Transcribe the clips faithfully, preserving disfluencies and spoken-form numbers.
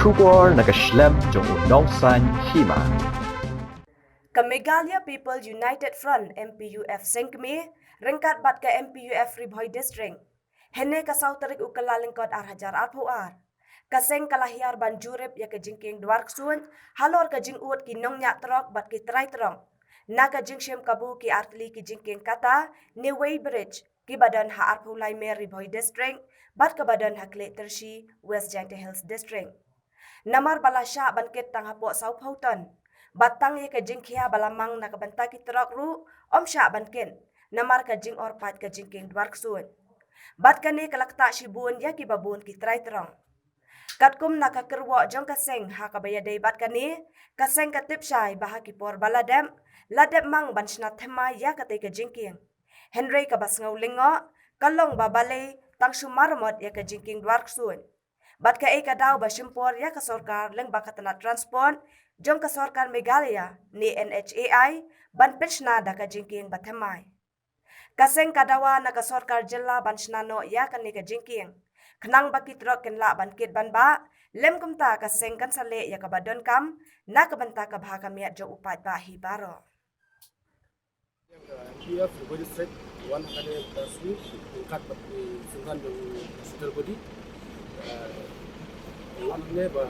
Khubor na ka shlem jong u nongsan hima. Ka Meghalaya People United Front, M P U F, seng kmie ryngkat bad ka M P U F Ri Bhoi District, hynne ka saw tarik u Kyllalyngkot ar hajar arphew ar, ka seng ka la hiar ban jurip ïa ka jingkieng dwar ksuid halor ka jingud ki nongñiah trok bad ki trai trok na ka jingshim kabu ki artylli ki jingkieng kata ne weighbridge, kiba don ha arphew lai mer Ri Bhoi District bad kaba don ha Khliehtyrshi, West Jaintia Hills District. Namar ba la shah ban kit tang hapoh sawphew ton, bad tang ïa ka jingkhia ba la mang na ka bynta ki trok ruh ym shah ban kit namar ka jingor pat ka jingkieng dwar ksuid. Bad kane ka la ktah shibun ïa kiba bun ki trai trok. Katkum na ka kyrwoh jong ka seng ha kaba ïadei bad kane, ka seng ka tip shai ba ha ki por ba la dep, la dep mang ban shna thymmai ïa katei ka jingkieng. Hynrei kaba sngew lyngngoh ka long ba balei tang shu maramot ïa ka jingkieng dwar ksuid. Bad kaei ka daw ba shim por ïa ka sorkar lyngba ka tnat transport jong ka sorkar Meghalaya ne N H A I ban pynshna da ka jingkieng ba thymmai. Ka seng ka dawa na ka sorkar jylla ban shna noh ïa kane ka jingkieng, khnang ba ki trok kin lah ban kit ban bah, lym kumta ka seng kan sa leh ïa kaba donkam na ka bynta ka bha ka miat jong u paidbah hi baroh. Ka M P U F Ri Bhoi District wan ha kane ka sngi ryngkat bad ki synran jong central body. Eh, wan hangne ba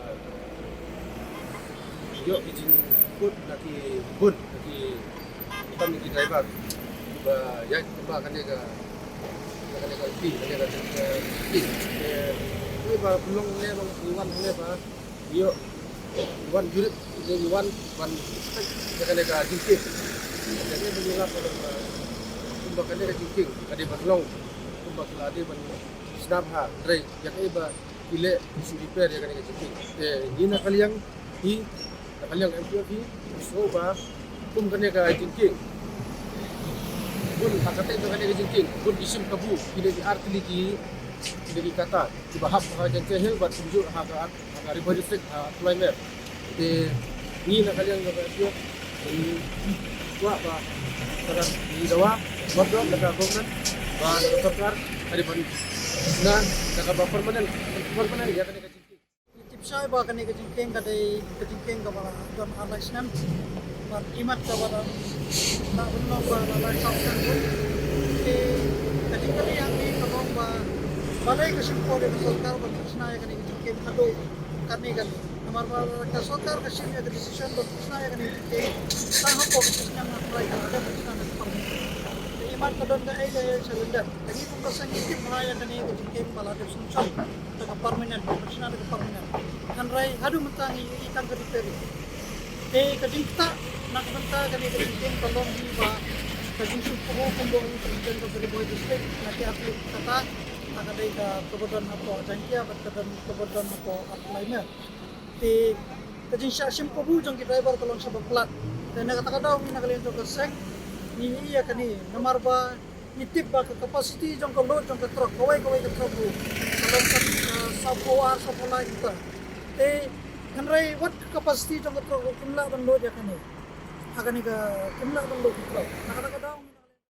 ïoh ki jingkut na ki bun na ki, khamtam na ki driver ba ïaid kumba kane ka, kane ka lynti, kane ka lynti. Eh, ba pynlong ne ba wan hangne ba ïoh wan jurip ne wan ban inspect ïa kane ka jingkieng. Kane ba ngi lap ba kumba kane ka jingkieng ka dei ban long kumba ka la dei ban shna bha, hynrei ïa kaei ba ki leh, ki shu repair ïa kane ka jingkieng. Te ngi na ka liang hi, na ka liang M P U F hi, sngew ba kum kane ka jingkieng, bun ha kata ka, kane ka jingkieng bun ki shim kabu, ki dei ki artylli ki, ki dei ki kata kiba hap ha Jaintia Hills bad kumjuh ha ka, ha ka Ri Bhoi District ha Tulai Mer. Te ngi na ka liang ka M P U F ngi kwah ba ka, ngi dawa bad na ka government ba na ka sorkar ka dei ban shna da kaba permanent, permanent ïa kane ka jingkieng. Ngi tip shai ba kane ka jingkieng ka dei ka jingkieng kaba la don ar lai snem. Bad imat kaba la, la ban long ba la lai saw snem ruh. Te ka jingkylli hangne ka long ba balei ka shim por ïa ka sorkar ban shna ïa kane ka jingkieng haduh katne katne. Namar ba ka sorkar ka shim ïa ka decision ban shna ïa kane ka jingkieng tang hapoh ka jingshna na ka rai ka la dep ban shna da ka permanent. Te imat ka don kaei kaei sha lyndet. Te ngi kum ka seng ngi tip bha ïa kane ka jingkieng ba la dep sanction da ka permanent, ba shna da ka permanent. Hynrei haduh mynta ngi ïohi tang ka repairing. Te ka jingktah na ka bynta kane ka jingkieng ka long hi ba ka jingsngewthuh kumba u President ka Ri Bhoi District na ki artylli ki kata, na ka dei ka, kaba don hapoh Jaintia bad ka don, kaba don hapoh Upper Laitmur. Te ka jingshah shim kabu jong ki driver ka long shibun palat. Te na kata ka daw ngi na ka liang jong ka seng ngi ïohi ïa kane namar ba ngi tip ba ka capacity jong ka load jong ka truck, kawei kawei ka truck ruh ka long ka, uh, sawphew ar, sawphew lai ton. Te hynrei wat ka capacity jong ka truck ruh kim lah ban load ïa kane. Ha kane ka kim lah ban load ka truck. Na kata ka daw